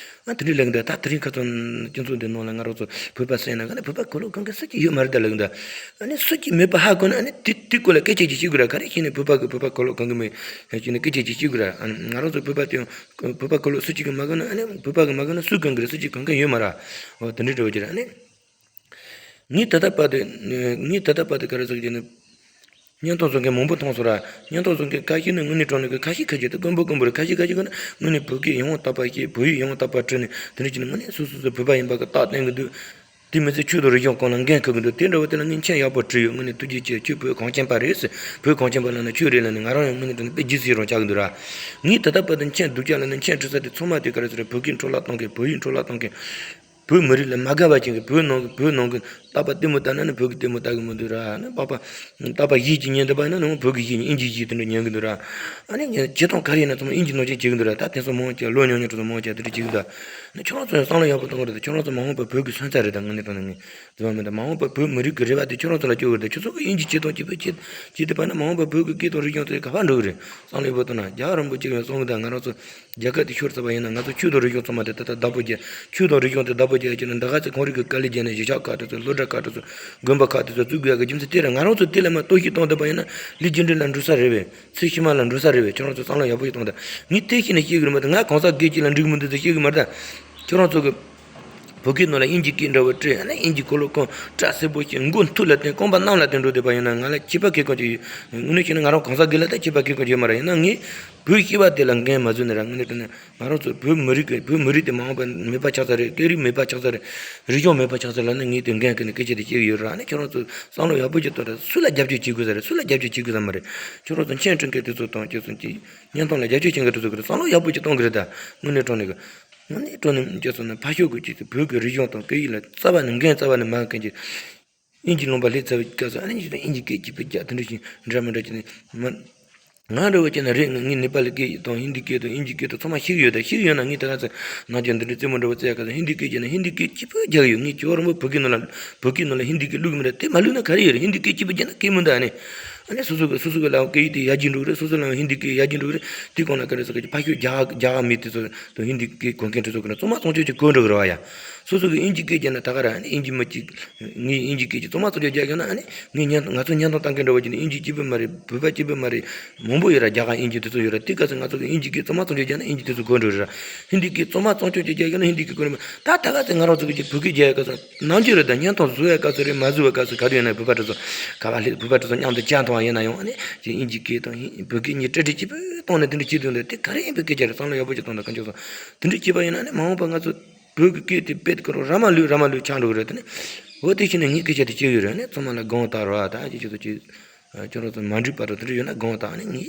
ཨ་དེ་འདྲ་ལབ་གི་འདུག་ད་དེ་རིང་ཁ་སང་སྤྱི་ཚོགས་འདི་ནང་ལ་ང་རང་ཚོ་བོད་པ་ཟེར་ན་ག་ནས་བོད་པ་གོ་ལོག་གོན་མཁན་སུ་གཅིག་ཡོད་མ་རེད་ད་ལབ་གི་འདུག་ཨ་ནི་སུ་གཅིག་མེད་པ་ཧ་གོ་ན་ཨ་ནི་དེ་དེ་སྐོར་ལ་སྐད་ཆ་ཅིག་བཤད་དགོས་ར། ག་རེ་བྱས་ནས་བོད་པ་གི་བོད་པ་གོ་ལོག་གོན་གི་མེད་ཟེར་ནས་སྐད་ཆ་ཅིག་བཤད་དགོས་ར། ཨ་ནི་ང་རང་ཚོ་བོད་པ་དེ་བོད་པ་གོ་ལོག་སུ་གཅིག་གིས་མ་གོན་ན་ཨ་ནི་བོད་པ་གིས་མ་གོན་ན་སུས་གོན་གི་རེད། སུ་གཅིག་གོན་མཁན་ཡོད་མ་རེད། འོ་དེ་འདྲ་འདྲ་བོ་ཅིག་ར། ཨ་ནི་ངས་ད་ལྟ་བར་དུ་ངས་ད་ལྟ་བར་དུ་ག་རེ་ཟེར་གི་ནི། བརྙན་ཐུང་བཟོ་མཁན་མང་པོ་མཐོང་སོང་ར། བརྙན་ཐུང་བཟོ་མཁན་ཁ་ཤས་ནི་དངོས་གནས་དྲང་གནས་ཀྱི་ཁ་ཤས་ཁ་ཤས་དེ་དཀོན་པོ་དཀོན་པོ་རེད། ཁ་ཤས་ཁ་ཤས་ཀྱིས་ནི་དངོས་གནས་བོད་སྐད་ཡང་དག་པ་བཤད། བོད་ཡིག་ཡང་དག་པ་བྲིས་ནས་དེ་འདྲ་བྱས་ནས་དངོས་གནས་སོ་སོ་སོ་བོད་པ་ཡིན་པ་གི་རྟགས་བསྟན་གི་འདུག་དེ་མི་ཚད་ཆོས་དང་རིག་གཞུང་སྐོར་ལ་འགན་འཁུར་གི་འདུག་དེ་འདྲ་བོ་དེ་ལ་ངས་མཆན་ཡག་པོ་བྲིས་ཡོད། དངོས་གནས་ཐུགས་རྗེ་ཆེ། ཁྱོད་བོད་གངས་ཅན་པ་རེད་ཟེར། བོད་གངས་ཅན་པ་ལབ་ན་ཁྱོད་རེད་ལབ་ནས་ང་རང་ཡང་དངོས་གནས་དྲང་གནས་དཔེ་རྗེས་སུ་ཡི་རང་ཆགས་གི་འདུག་ར། ངས་ད་ལྟ་བར་དུ་མཆན་སྡུག་ཅག་ལབ་ནས་མཆན་བྲིས་ས་དེ་ཚང་མ་དེ་ག་རེ་ཟེར་ར། བོད་སྐད་འཕྲོ་བརླག་གཏོང་མཁན། བོད་ཡིག་འཕྲོ་བརླག་གཏོང་མཁན། བོད་མི་རིགས་ལ་མ་དགའ་བ་ཅན་གྱི་བོད་ནང་གི་བོད་ནང་གི་རྟག་པར་ལྟད་མོ་ལྟ་ན་ནི་བོད་ཀྱི་ལྟད་མོ་ལྟ་གི་མི་འདུག་ར། ནི་པགས་པ་རྟག་པར་ཡིད་ཀྱིས་ཉན་བསྡད་པ་ཡིན་ན་ནི་བོད་ཀྱི་གཞས་ཉན། དབྱིན་ཇིའི་གཞས་དེ་འདྲ་ཉན་གི་འདུག་ར། ཨ་ནི་བྱེད་སྟངས་ག་རེ་ཡིན་ན་ཚང་མ་དབྱིན་ཇི་ནང་བཞིན་བྱེད་གི་འདུག་ར། ད་དེང་སང་མང་ཆེ་ལོ་ཉུང་ཉུང་དེ་ཚོ་མང་ཆེ་དེ་འདྲ་བྱེད་གི་འདུག་ནི་ཁྱོད་རང་ཚོ་ཡང་བསམ་བློ་ཡག་པོ་གཏོང་གི་རེད། ད་ཁྱོད་རང་ཚོ་མ་འོངས་པར་བོད་ཀྱི་སོན་རྩ་རེད། ད་དངོས་གནས་དྲང་གནས་ངས་འཛེམ་པ་མེད། ད་མ་འོངས་པར་བོད་མི་རིགས་ཀྱི་རེ་བ་དེ་ཁྱོད་རང་ཚོ་ལ་བཅོལ་གི་རེད། ད་ཁྱོད་ཚོ་གིས་དབྱིན་ཇི་བྱེད་སྟངས་གཅིག་པུ་བྱེད་བྱེད་བསྡད་པ་ན་མ་འོངས་པར་བོད་ཀྱི་སྐད་དང་རིག་གཞུང་དེ་ག་པར་འགྲོ་གི་རེད། བསམ་བློ་ཡག་པོ་བཏང་ན། རྒྱལ་བ་རིན་པོ་ཆེ་གིས་གསུང་གི་འདུག་ང་རང་ཚོ་རྒྱལ་ཁབ་དེ་ཤོར་ཚར་བ་ཡིན་ན་ང་ཚོ་ཆོས་དང་རིག་གཞུང་ཚང་མ་དེ་ད་ལྟ་བདག་པོ་རྒྱག་ཆོས་དང་རིག་གཞུང་དེ་བདག་པོ་རྒྱག་ཡ་བྱས་ན་འདི་ག་ཚོད་གངས་རི་གི་དཀའ་ལས་བརྒྱབ་ནས་གཞིས་ཆགས་ཁག་དེ་ཚོ། སློབ་གྲྭ་ཁག་དེ་ཚོ། དགོན་པ་ཁག་དེ་ཚོ་བཙུགས་དགོས་ཡ་གི་རྒྱུ་མཚན་དེ་རེད། ང་རང་ཚོ་དེ་ལ་མར་གཏོར་བཤིག་བཏང་བསྡད་པ་ཡིན་ན་ལས་རྒྱུ་འབྲས་ལ་འགྲོ་ས་རེད་པས། ཚེ་ཕྱི་མ་ལ་འགྲོ་ས་རེད་པས། ཁྱོད་རང་ཚོ་བསམ་བློ་ཡག་པོ་ཞིག་གཏོང་དང་། ངས་དེ་བཤད་ནས་བཤད་གི་རེད་མ་གཏོགས་ང་གང་ཟག་སྒེར་གཅིག་ལ་འགྲིག་མི་འདུག་ཟེར་བཤད་གི་མ་རེད་ད། ཁྱོད་རང་ཚོ་གི་བོད་སྐད་ནང་ལ་དབྱིན་ཇི་སྐད་འདྲ་བོ་བྲིས། ཨ་ནི་དབྱིན་ཇི་ཀོ་ལོ་ཀོན་སྐྲ་སེར་པོ་ཞིག་མགོ་མཐུག་ལ་བསྟན། རྐང་པ་གནམ་ལ་བསྟན་འགྲོ་བསྡད་པ་ཡིན་ན། ང་ལ་ཁྱད་པར་ག་གང་ཅིག་ཡོད། དངོས་གནས་བྱས་ན་ང་རང་གང་ཟག་སྒེར་ལ་ད་ཁྱད་པར་ག་གང་ཅིག་ཡོད་མ་རེད། ཡིན་ན་ངས་བོད་སྐྱེས་པ་དེ་ལ་འགན་མ་བཟོས་ན་ར། དངོས་གནས་དྲང་གནས་ང་རང་ཚོ་བོད་མི་རིགས་ཀྱི་བོད་མི་རིགས་དེ་མ་འོངས་པ་མེད་པ་ཆགས་ས་རེད། སྐད་རིགས་མེད་པ་ཆགས་ས་རེད། རིག་གཞུང་མེད་པ་ཆགས་ས་ལ་ནི་ངས་དེ་འགན་ཁུར་ནས་སྐད་ཆ་དེ་བཤད་ཀྱི་ཡོད་ར། ཨ་ནི་ཁྱོད་རང་ཚོ་བསམ་བློ་ཡག་པོ་ཅིག་གཏོང་ར། སུ་ལ་རྒྱབ་སྐྱོར་བྱེད་དགོས་ས་རེད། སུ་ལ་རྒྱབ་སྐྱོར་བྱེད་དགོས་ས་མ་རེད། ཁྱོད་རང་ཚོ་མཆན་སྤྲིན་མཁན་དེ་ཚོ་དང་ཁྱོད་ཚོ་གི་བརྙན་ཐུང་ལ་རྒྱབ་སྐྱོར་བྱེད་མཁན་དེ་ཚོ་གི་བསམ་བློ་ཡག་པོ་ཅིག་གཏོང་གི་རེད་ད། དངོས་གནས་དྲང་གནས་གི། དངོས་གནས་དྲང་གནས་ཁྱོད་ཚོ་ནི་ཕ་ཤོག་གི་ཅིག་ཏུ་བོད་ཀྱི་རིག་གཞུང་དང་སྐད་ཡིག་ལ་རྩ་བ་ནས་འགན་རྩ་བ་ནས་མ་འཁུར་མཁན་གྱི། དབྱིན་ཇི་ལུང་པ་སླེབས་ཚར་བའི་སྐབས་སུ་ཨ་ནི་ཅིག་དང་དབྱིན་ཇི་སྐད་གཅིག་པུ་རྒྱག་དེ་འདྲ་ཞིག་འདྲ་མི་འདྲ་ཅིག་ནི་མ། ང་འདྲ་བོ་བྱས་ན་རེད། ངས་ནེ་པ་ལི་སྐད་དང་ཧིན་དི་སྐད་དང་དབྱིན་ཇི་སྐད་དང་ཚང་མ་ཤེས་ཀྱི་ཡོད། ད་ཤེས་ཀྱི་ཡོད་ན་ངས་ད་ག་ཚོད་ནང་ཆོས་འདི་འདྲའི་རྩེད་མོ་འདྲ་བོ་རྩེ་ཡག་ག་ཚོད་ཧིན་དི་སྐད་བརྒྱབ་ན་ཧིན་དི་སྐད་གཅིག་པུ་རྒྱག་གི་ཡོད། ངས་ཇོ་རིན་པོ་བོད་སྐད་ནང་ལ་བོད་སྐད་ནང་ལ་ཧིན་དི་སྐད་བླུག་གི་མི་འདུག་དེ་མ་བླུག་ན་ག་རེ་ཡོད་རེད། ཧིན་དི་སྐད་གཅིག་པུ་བརྒྱབ་ན་སྐད་མི་འདུག་ཨ་ནི། ཨ་ནི་སོ་སོ་གི་སོ་སོ་གི་ལའང་སྐད་ཡིག་དེ་ཡར་རྒྱས་འགྲོ་གི་རེད། སོ་སོ་ལའང་ཧིན་དི་སྐད་ཡར་རྒྱས་འགྲོ་གི་རེད། དེ་གོང་ན་ག་རེ་ཟེར་གི་ཕ་ཤུལ་རྒྱ་གར་རྒྱ་གར་མི་དེ་ཚོ་དང་ཧིན་དི་སྐད་གོ་མཁན་དེ་ཚོ་གི་ན་ཚང་མ་གཙང་ཆུ་ཅིག་གོ་འགྲོ་གི་རེད་བ་ཡ། སོ་སོ་གི་དབྱིན་ཇི་སྐད་བརྒྱབ་ན་ད་ག་ར་ཨ་ནི་དབྱིན་ཇི་མི་གཅིག་ངས་དབྱིན་ཇི་སྐད་ཀྱི་གཙང་མ་གཙང་ཆུ་རྒྱག་ཡོད་ན་ཨ་ནི། ངས་བརྙན་ང་ཚོ་བརྙན་ཐུང་ལྟ་མཁན་འདྲ་བོ་ཅིག་ནི་དབྱིན་ཇི་གཅིག་པུ་མ་རེད། བོད་པ་གཅིག་པུ་མ་རེད། མང་པོ་ཡོད་ར། རྒྱ་གར་དབྱིན་ཇི་དེ་ཚོ་ཡོད་ར། དེ་ག་ཚོད་ང་ཚོ་གི་དབྱིན་ཇི་སྐད་གཙང་མ་གཙང་ཆུ་རྒྱག་ན་དབྱིན་ཇི་དེ་ཚོ་གོ་འགྲོ་རེད་ར། ཧིན་དི་སྐད་གཙང་མ་གཙང་ཆུ་ཅིག་རྒྱག་ཡོད་ན་ཧིན་དི་སྐད་གོ་རེད་མ། ད་ད་ག་ཚོད་ང་རང་ཚོ་གི་ཅིག་བོད་སྐད་རྒྱག་ཡག་ག་ཚོད་ནམ་རྒྱུན་རེད། ད་བརྙན་ཐུང་བཟོ་ཡག་ག་ཚོད་རེད། མ་བཟོ་བའི་ག་ཚོད་ག་རེ་ཡོད་ན་བོད་པ་དེ་ཚོ་ག་པར་སླེབས། བོད་པ་དེ་ཚོ་མཉམ་དུ་ཇ་འཐུང་བ་ཡིན་ན་ཡང་ཨ་ནི་ཅིག་དབྱིན་ཇི་སྐད་དང་ཧིན་བོད་སྐད་གཉིས་སྦྲགས་སྦྲགས་གཅིག་པུ་གཏོང་ནས་དེ་འདྲ་བྱེད་དུས་འདི་དེ་ག་རེ་ཡིན་པའི་སྐད་ཆ་རེད། བསམ་བློ་ཡག་པོ་ཅིག་གཏོང་དང་དཀོན་མཆོག་གསུམ། དེ་འདྲ་བྱས་པ་ཡིན་ན་ཨ་ནི་མ་འོངས་པ་ང་ཚོ་བོད་ཀྱི་སྐད་དེ་དཔེ་དཀར་ར་མ་ལུས་ར་མ་ལུས་ཆགས་འགྲོ་གི་རེད། དེ་ནི་འོ་དེ་བྱས་ནས་ངས་སྐད་ཆ་དེ་བཤད་ཡོད་རེད། ཨ་ནི་ཚང་མ་ལ་དགོངས་དག་རོགས་ད་ཅི་ཅི་ཚོ་ཅི་ཁྱོད་རང་ཚོ་མ་འགྲིག་པ་ར་དེ་འདྲ་ཡོད་ན་དགོངས་དག་ཨ་ནི་ངས་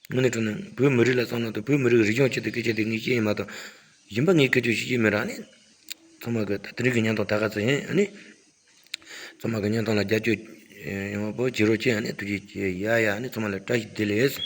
དངོས་གནས་དྲང་གནས་བོད་མི་རིགས་ལ་བསམ་བློ་དང་བོད་མི་རིགས་རིག་གཞུང་ཆེད་དུ་སྐད་ཆ་དེ་ངས་བཤད་ཡིན་མ་གཏོགས་གཞན་པ་ངས་སྐད་ཆ་བཤད་ཀྱི་མེད་ར། ཨ་ནི་ཚང་མ་གི་ད་དེ་རིང་གི་བརྙན་ཐུང་ད་ག་ཚོད་ཡིན། ཨ་ནི་ཚང་མ་གི་བརྙན་ཐུང་ལ་རྒྱབ་སྐྱོར་ཡོང་བ་པོ་བྱེད་རོགས་བྱེད། ཨ་ནི་ཐུགས་རྗེ་ཆེ། ཡ་ཡ། ཨ་ནི་ཚང་མ་ལ་བཀྲ་ཤིས་བདེ་ལེགས།